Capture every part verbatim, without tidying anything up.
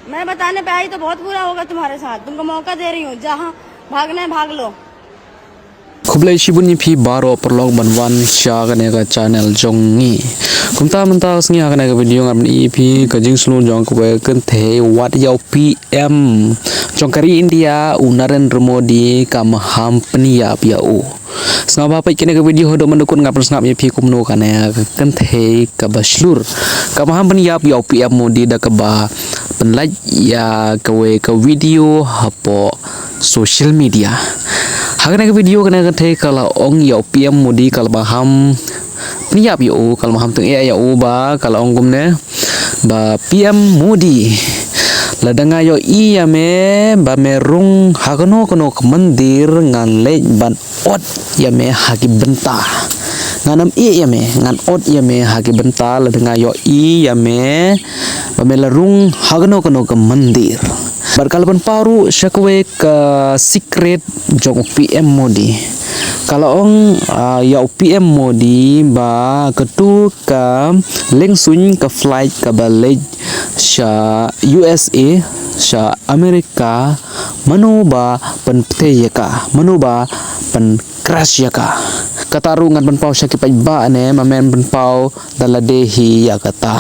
मैं बताने पे आई तो बहुत बुरा होगा तुम्हारे साथ। तुमको मौका दे रही हूँ, जहाँ भागना है भाग लो। Khublei shibun ïa phi baroh paralok ban wan sha kane ka channel jong ngi. Kumta mynta ka sngi ha kane ka video ngan pyni ïa phi ka jingshlur jong kawei ka kynthei wat ïa u P M jong ka ri India u Narendra Modi ka maham pynïap ïa u. Sngap ba peit kane ka video haduh mynta kut ngan pynsngap ïa phi kumno kane ka kynthei kaba shlur ka maham pynïap ïa u P M Modi da kaba pynlait ïa kawei ka video hapoh social media. Ha kane ka video kane ka kynthei ka la ong ïa u P M Modi ka la maham pynïap ïa u, ka la maham tyngeh ïa u ba ka la ong kumne ba P M Modi, lada nga ïohi ïa me ba me rung ha kano kano ka mandir ngan leit ban ot ïa me ha ki bynta. Ngan ym ïeh ïa me, ngan ot ïa me ha ki bynta lada nga ïohi ïa me ba me la rung ha kano kano ka mandir. Bad ka la pynpaw ruh sha kawei ka secret jong u P M Modi. Ka la ong ïa u P M Modi ba katu ka liengsuiñ ka flight kaba leit sha U S A, sha America, mano ba pynpthei ïa ka, mano ba pyn crash ïa ka. Kata ruh ngan pynpaw sha ki paidbah ne ma men pynpaw da lade hi ïa kata.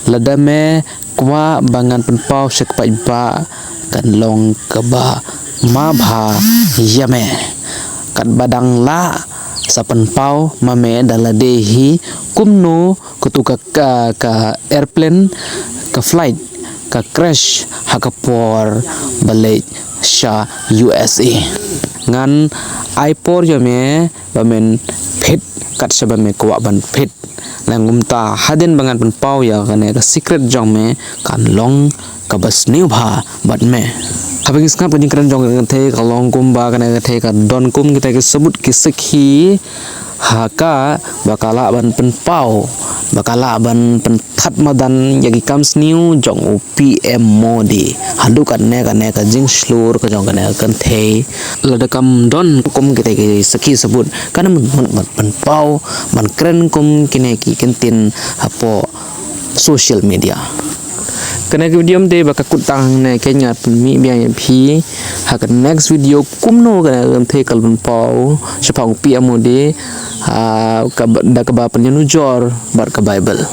Lada me kwah ba ngan pynpaw sha ki paidbah kan long kaba ma bha ïa me. Katba dang lah sa pynpaw ma me da lade hi kumno katu ka, ka, ka airplane ka flight ka crash ha ka por ba leit sha U S A. Ngan ai por ïa me ba men peit kat shaba me kwah ban peit. Nangta hadien ba ngan pynpaw ïa kane ka secret jong me kan long kaba sniew bha bad me. Haba ngi sngap ka jingkren jong ka kynthei ka long kumba kane ka kynthei ka don kum kita ki sabut ki sakhi ha ka ba ka lah ban pynpaw, ba ka lah ban pynthad madan ïa ki kam sniew jong u P M Modi. Haduh kane kane ka jingshlur ka jong kane ka kynthei. Lada kam don kum kita ki sakhi sabut kan ym mut ban pynpaw ban kren kum kine ki kyntien hapoh social media. Kane ka video mynta ba ka kut tang ne, kane ngan pynmih biang ïa phi ha ka next video kumno kane ka kynthei ka la pynpaw shaphang u P M Modi ha ka, da kaba pynïaid nujor bad ka Bible.